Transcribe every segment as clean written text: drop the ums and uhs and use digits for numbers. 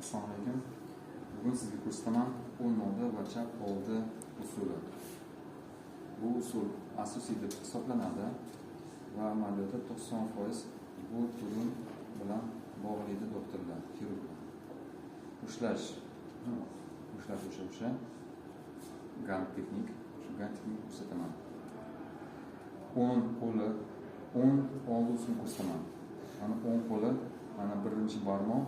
Assalomu alaykum. Bugun sizga ko'rsataman o'ng oldi va chap oldi usuli. Bu usul asosiy deb hisoblanadi va amaliyotda 90% bu tugun bilan bog'laydi doktorlar, xirurglar. Ushlash, ushlash o'sha gan texnik, shu gan texnik ko'rsataman. O'ng qo'li, o'ng oldi usulini ko'rsataman. Mana o'ng qo'li, mana birinchi barmoq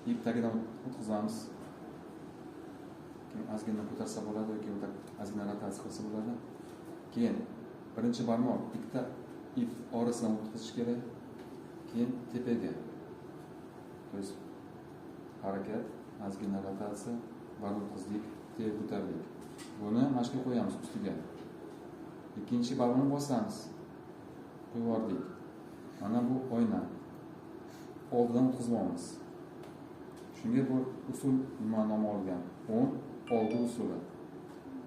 ip tagidan o'tkazamiz. Keyin ozgina ko'tarsa bo'ladi yoki ozgina rotatsiya qilsa bo'ladi. Keyin birinchi barmoq ikkita ip orasidan o'tkazish kerak. Keyin tepaga. То есть harakat, ozgina rotatsiya, barmoq o'tkazdik, tepaga ko'tardik. Buni mana shu qo'yamiz ustiga. Ikkinchi barmoqni bosamiz. Qo'yib yubordik. Mana bu oyna. Oldidan o'tkazamiz. Shunga bu usul nima nom olgan? O'ng oldi usuli.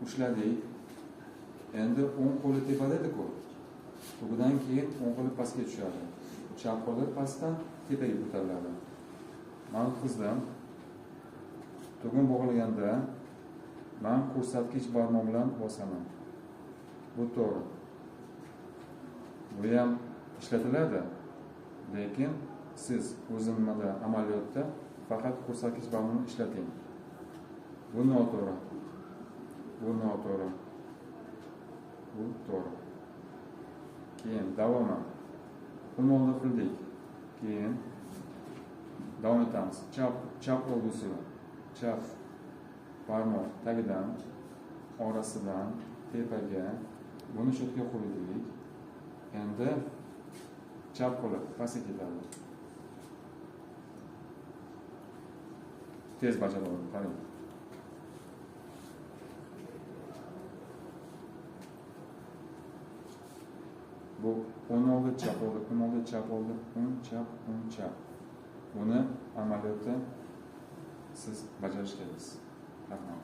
Ushladik. Endi o'ng qo'li tepada edi-ku. Tugidan keyin o'ng qo'li pastga tushadi. Chap qo'li pastdan tepaga ko'tariladi. Men o'tkazdim. Tugun bog'laganda men ko'rsatkich barmoq bilan bosaman. Bu to'g'ri. Bu ham ishlatiladi. Lekin siz o'zimda amaliyotda faqat ko'rsatkich barmoqni ishlating. Bu noto'g'ri. Bu noto'g'ri. Bu to'g'ri. Keyin davomi. Buni oldi qildik. Keyin davom etamiz. Chap oldi usuli. Chap barmoq tagidan, orasidan tepaga buni cho'tga qo'ydik. Endi chap qo'li pastga ketadi. Tez bajaradi, qarang. Bu o'ng oldi, chap oldi, o'ng oldi, chap oldi, o'ng, chap, o'ng, chap. Buni amaliyotda siz bajarish keraksiz. Rahmat.